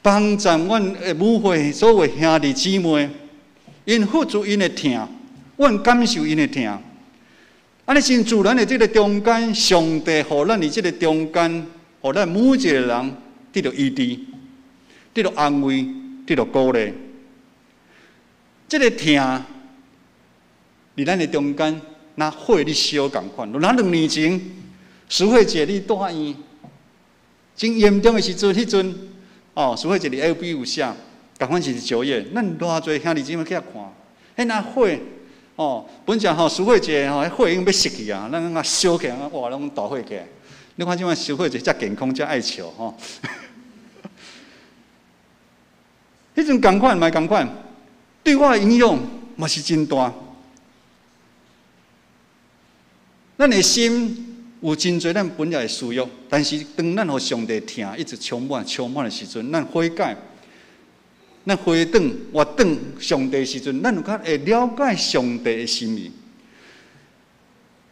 [SPEAKER 2] 幫助阮的母會所有兄弟姊妹，𪜶付出𪜶的疼，阮感受𪜶的疼。按呢真自然的這个中間，上帝予咱佇這个中間，予咱每一個人得著醫治，得著安慰，得著鼓勵。這个疼，佇咱的中間，若火咧燒仝款。若兩年前，淑慧姐你住院，真嚴重的時陣，彼陣哦，淑慧姐佇 FB 有寫，仝款是9月，咱偌濟兄弟姊妹去遐看，彼若火哦，本來吼淑慧姐吼，彼火已經欲熄去啊，咱感覺燒起來，哇，攏大火起來。你看這擺淑慧姐遮健康，遮愛笑吼。彼陣仝款嘛仝款，對我的影響嘛是真大。咱的心有真濟咱本來的需要，但是當咱予上帝疼一直充滿、充滿的時陣，咱悔改，咱回轉、活轉上帝的時陣，咱有較會了解上帝的心意。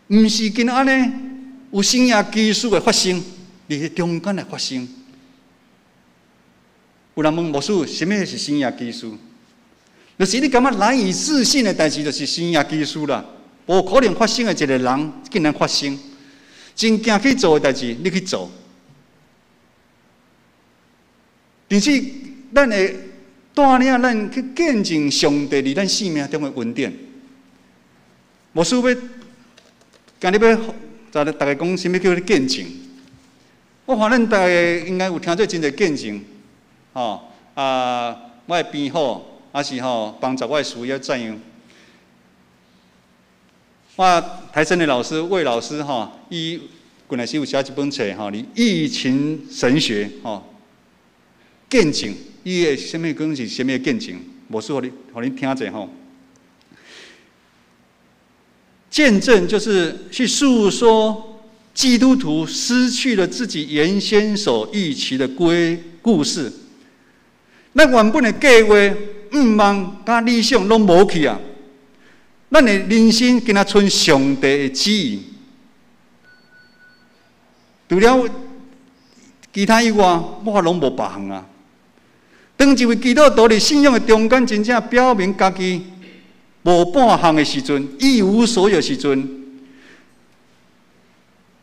[SPEAKER 2] 毋是干焦按呢，有神蹟奇事會發生，佇中間來發生。有人問牧師，啥物是神蹟奇事？就是你感覺難以置信的代誌，就是神蹟奇事啦。無可能發生的一個人，竟然發生；真驚去做的代誌，你去做。甚至咱會帶領咱去見證上帝佇咱生命中的恩典。牧師欲今日欲逐家講啥物叫做見證？我看咱逐家應該有聽過真濟見證，吼啊！我的變好，還是吼幫助我的事業怎樣？我台生的老師魏老師吼，伊近來是有寫一本冊吼，佇疫情神學吼見證，伊的啥物講是啥物見證？牧師予恁聽者吼。見證就是去訴說基督徒失去了自己原先所預期的歸故事。咱原本的計劃、願望佮理想攏無去啊！咱的人生敢若賰上帝的旨意，除了其他以外，我攏無別項啊。當一位基督徒佇信仰的中間，真正表明家己無半項的時陣，一無所有的時陣，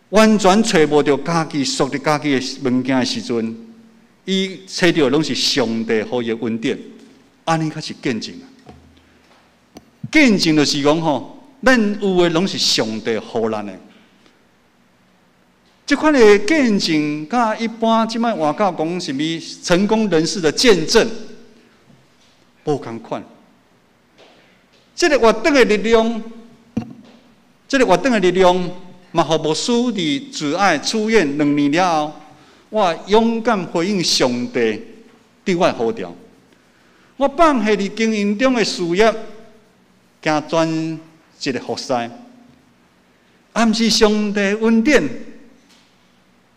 [SPEAKER 2] 完全揣無著家己屬佇家己的物件的時陣，伊揣著攏是上帝予伊的恩典，按呢較是見證啊。見證就是講吼，咱有的攏是上帝予咱的。這款的見證，佮一般這擺外口講啥物成功人士的見證，無仝款。這个活轉的力量，這个活轉的力量，嘛，予牧師佇慈愛出院2年了後，我勇敢回應上帝對我的呼召，我放下佇經營中的事業，行全職的服侍，啊，毋是上帝恩典，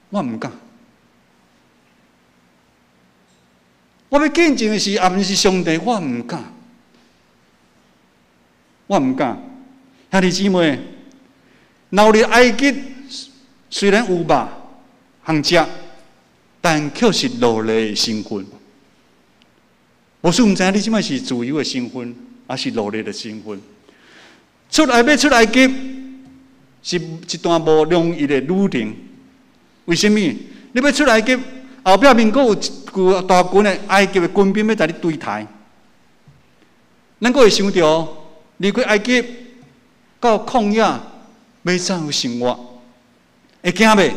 [SPEAKER 2] 我毋敢。我欲見證的是，啊，毋是上帝，我毋敢，我毋敢。兄弟姊妹，流入埃及雖然有肉通食，但卻是奴隸的身份。牧師毋知影你這擺是自由的身份，抑是奴隸的身份？出來欲出埃及，是一段無容易的旅程。為啥物？你欲出埃及，後壁面閣有一群大群的埃及的軍兵欲共你追刣。咱閣會想著離開埃及到曠野，欲怎樣生活？會驚袂？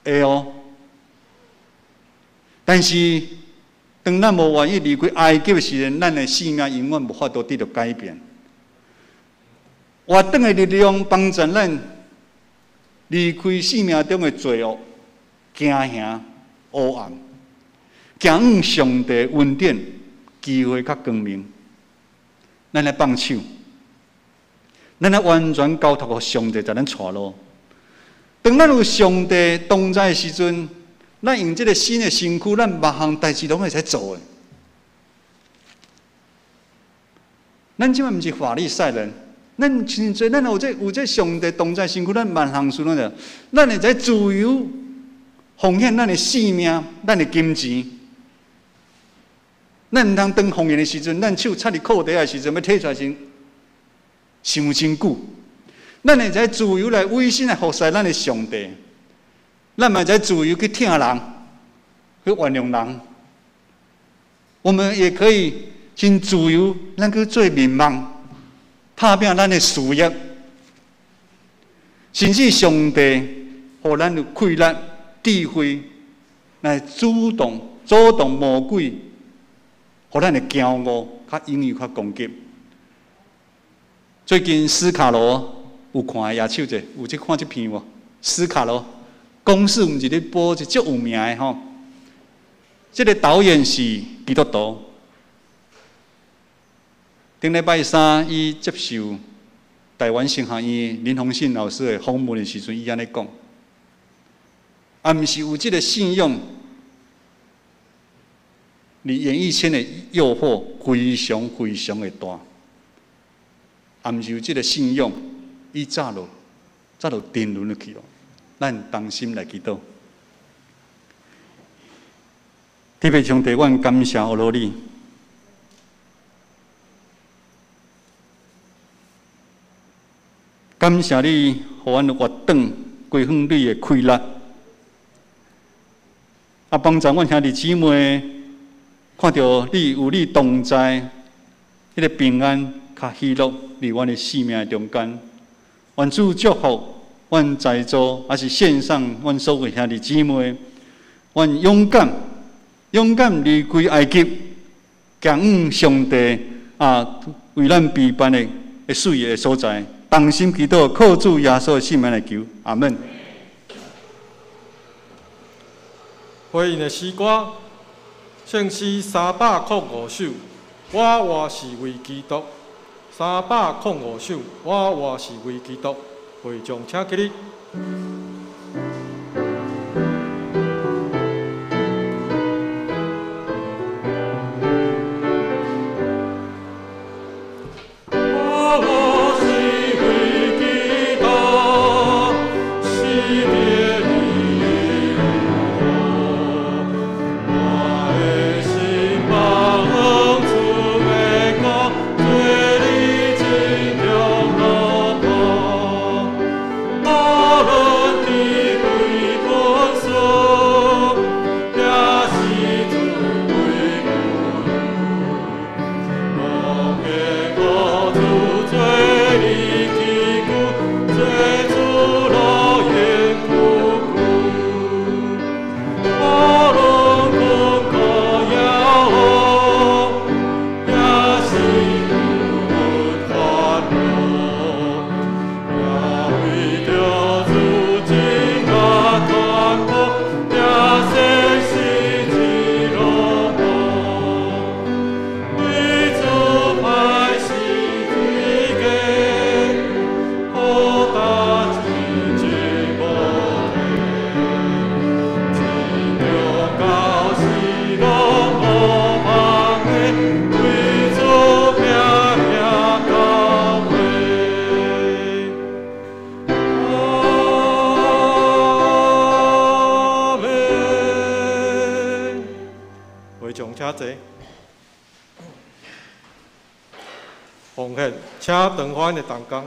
[SPEAKER 2] 會哦。但是，當咱無願意離開埃及的時陣，咱的生命永遠無法度得著改變。活轉的力量幫助咱離開生命中的罪惡、驚嚇、黑暗，行向上帝恩典、機會佮光明。咱來放手，咱來完全交託予上帝，共咱帶路。當咱有上帝同在的時陣，咱用這个新的身軀，咱萬項代誌攏會使做的。咱這擺毋是法利賽人，咱真濟，咱有這上帝同在身軀，咱萬項事攏會，咱會使自由奉獻咱的性命、咱的金錢。咱毋通當奉獻的時陣，咱手插佇褲袋的時陣，欲提出來時，傷真久。咱會使自由來委身來服侍咱的上帝。咱嘛會使自由去疼人，去原諒人。我們也可以真自由，咱去做眠夢，拍拚咱的事業，甚至上帝予咱有氣力、智慧來主動阻擋魔鬼，予咱的驕傲較容易較攻擊。最近斯卡羅有看的舉手者，有去看這片無？斯卡羅。公視毋是咧播一足有名的吼，這个導演是基督徒。頂禮拜三，伊接受台灣神學院林宏信老師的訪問的時陣，伊按呢講：啊，毋是有這个信仰，佇演藝圈的誘惑非常非常的大。啊，毋是有這个信仰，伊早就沉淪入去囉。咱同心來祈禱，天父上帝，阮感謝阿羅你，感謝你，予阮活轉歸向你的氣力，啊，幫助阮兄弟姊妹看著你有你同在，彼个平安佮喜樂佇阮的生命中間，願主祝福。阮在座，抑是線上，阮所有兄弟姊妹，阮勇敢、勇敢離開埃及，行向上帝啊，為咱備辦的媠的所在，同心祈禱，靠主耶穌的聖名來求，阿門。
[SPEAKER 1] 回應的詩歌，聖詩305首，我活是為基督。305首，我活是為基督。會眾請起立。我活是為基督，死別離我，我的心望主的國，做你真中樂土。無論请坐。奉献，请长欢的同工。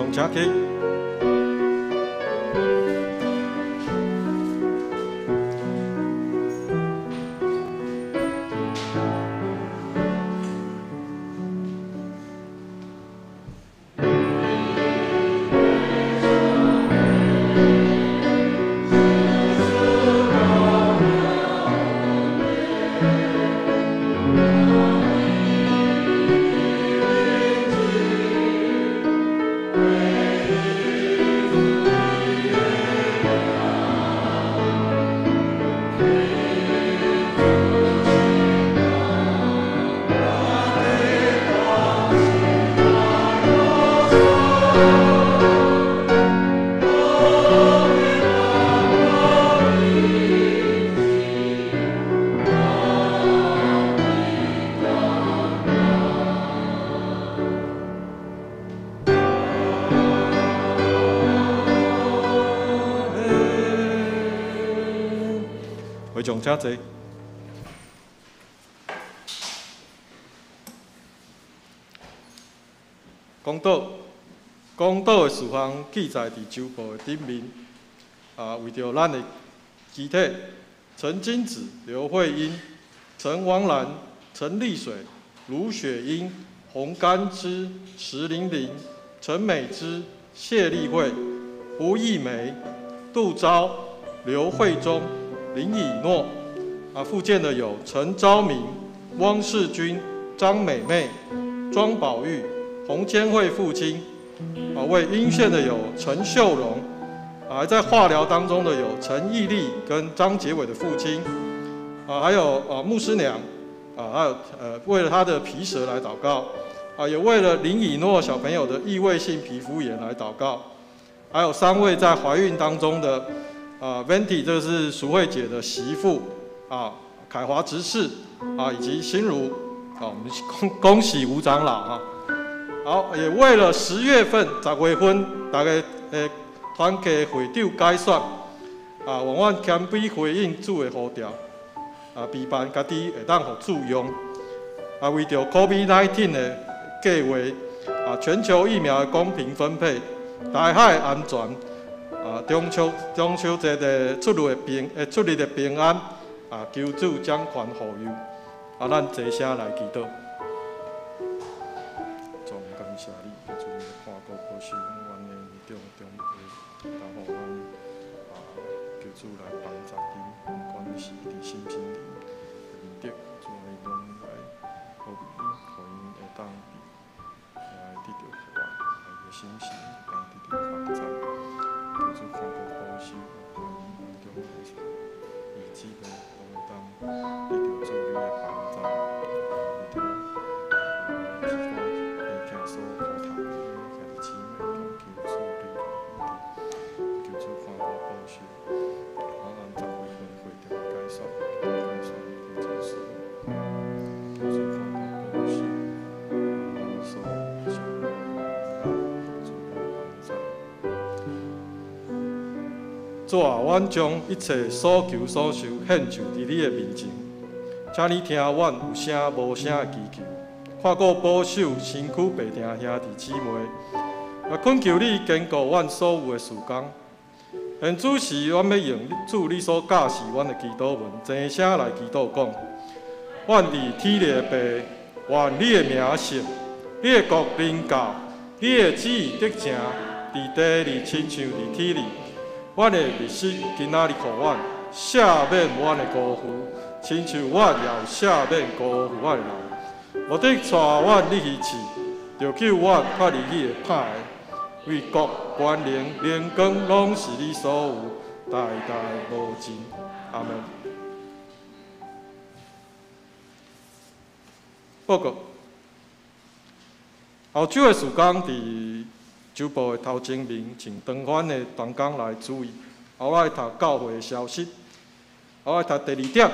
[SPEAKER 1] 请起。请坐。讲道，讲道的事项记载伫周报的顶面。啊，为著咱的肢体，陈金子、刘慧英、陈王兰、陈丽水、卢雪英、洪甘之、石玲玲、陈美芝、谢丽慧、胡义梅、杜昭、刘慧忠、林以诺。啊，附件的有陈昭明、汪世军、张美妹、庄宝玉、洪千惠父亲。啊，为阴线的有陈秀荣。啊，还在化疗当中的有陈义利跟张杰伟的父亲。啊，还有啊牧师娘。啊，还有为了他的皮蛇来祷告。啊，也为了林以诺小朋友的异位性皮肤炎来祷告。还有3位在怀孕当中的，啊，Venti 这是淑慧姐的媳妇。啊，凯华执事啊，以及心如啊，我们恭喜吴长老啊。好，也为了10月份10月份，大家团契会长改选啊，望阮谦卑回应主的呼召啊，陪伴家己会当予主用啊，为著 COVID-19 的计划啊，全球疫苗的公平分配，台海安全啊，中秋节的出入的平安。啊，求主掌权护佑，啊，咱齐声来祈祷。总感谢你，求主你看顾保守阮的长长辈，然后阮啊，求主来帮助恁，不管是伫心身灵的面顶，主你拢来保庇𪜶，予𪜶会当来得著福爱，来个心神会当得著帮助。求主看顾保守，阮中的姊妹。得著主你的帮助，得著一寡病痛所苦痛的兄弟姊妹，拢求主你来医治，求主看顾保守，我按10月份会长的改选，改选求主赐，求主看顾保守，咱所想的主你来帮助。主啊，阮将一切所求所受献上伫你的面前，請你聽阮有聲無聲的祈求，看顧保守身軀病痛兄弟姊妹，也懇求你堅固阮所有的事工。現此時，阮欲用主你所教示阮的祈禱文，齊聲來祈禱講：阮佇天的父，願你的名聖，你的國臨到，你的旨意得成，佇地裡親像佇天裡。阮的日食今仔日予阮，赦免阮的辜負，親像阮也有赦免辜負阮的人。無得帶阮入去試，著救阮脫離彼个歹的。為國、權能、榮光，攏是你所有，代代無盡。阿們。報告。後週的事工佇週報的頭前面，請長番的同工來注意。後來讀教會的消息。後來讀第二點，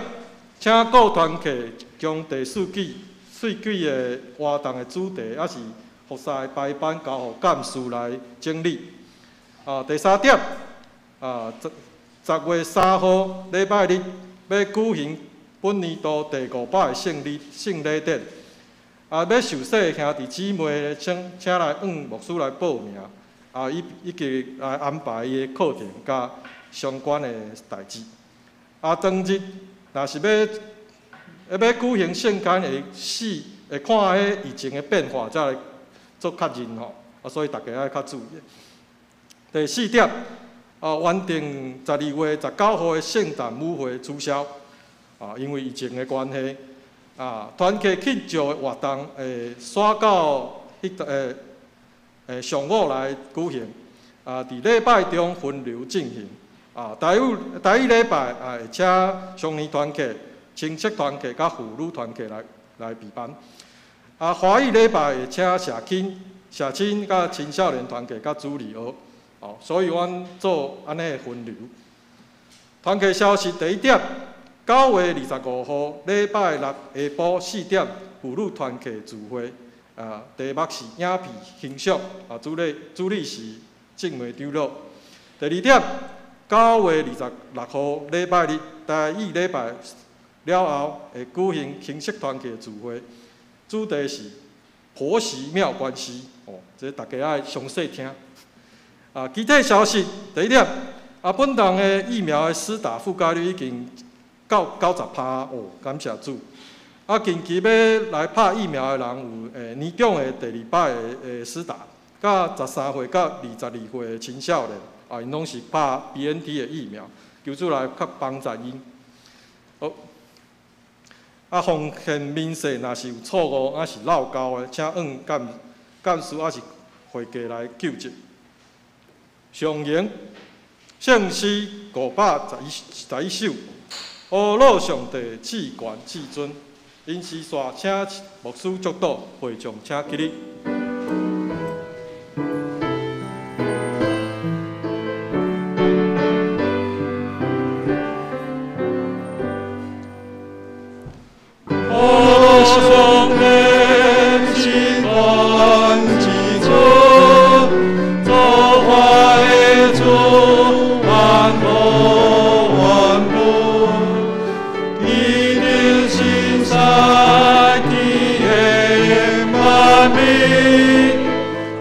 [SPEAKER 1] 請各團契將第四季、四季的活動的主題，抑是服侍的排班交予幹事來整理。第三點，十月3號禮拜日欲舉行本年度第五擺的聖禮典。欲受洗的兄弟姊妹，請來向牧師來報名。以及來安排伊的課程佮相關的代誌。當日若是欲舉行聖餐，會視會看彼疫情的變化，才來做確認吼。所以大家愛較注意。第四點，原定12月19號的聖誕舞會取消，因為疫情的關係，團契慶祝的活動會徙到上午來舉行，佇禮拜中分流進行。台語禮拜會請少年團契、親戚團契佮婦女團契來備班。華語禮拜會請社青佮青少年團契佮主日學。所以阮做按呢的分流。團契消息第一點，9月25號禮拜六下晡4點，婦女團契聚會。題目是影片欣賞，主理是鄭梅長老。第二點，9月26號禮拜日，台語禮拜了後，會舉行親戚團契聚會，主題是婆媳妙關係。這大家愛詳細聽。其他消息，第一點，本堂的疫苗的施打覆蓋率已經到90%哦，感謝主。近期欲來拍疫苗的人有年長的第二擺的施打，佮13歲到22歲的青少年，𪜶攏是拍 BNT 的疫苗，求主來較幫助𪜶。好，奉獻明細若是有錯誤，抑是漏交的，請向幹事抑是會計來糾正。上行聖詩511首，阿樂上帝至懸至尊，臨時煞請牧師祝禱，會眾請起立。
[SPEAKER 5] 上帝至懸至尊，造化的主，萬物萬物，伊的心在天萬民，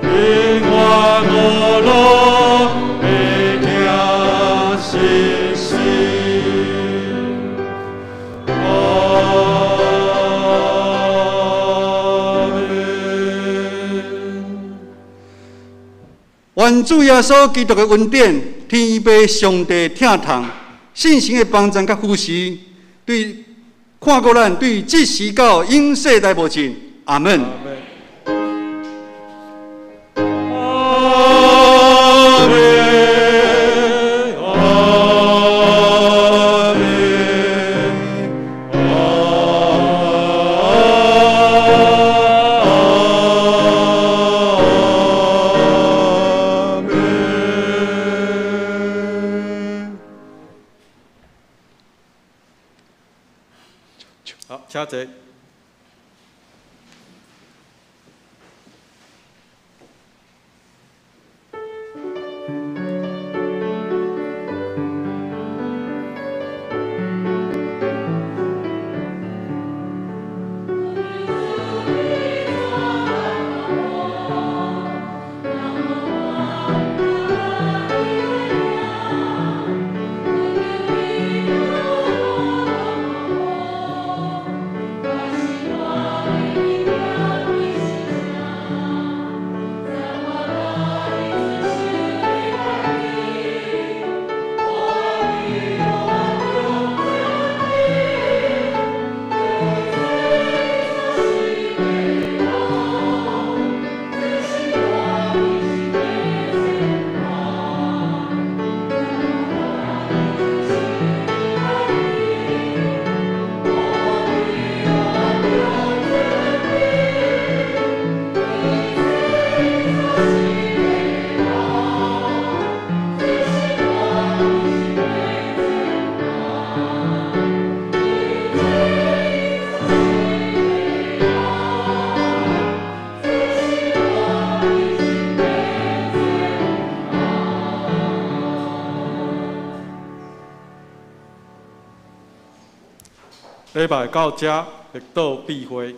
[SPEAKER 5] 永遠無路會行實時。阿們。
[SPEAKER 2] 願主耶穌基督的恩典、天父上帝疼痛、聖神的幫贊佮扶持，對看顧咱對這時到永世代無盡。阿們。
[SPEAKER 1] 阿們。
[SPEAKER 5] 阿們，阿們，阿們。
[SPEAKER 1] 好，請坐。禮拜到遮，欲倒閉會。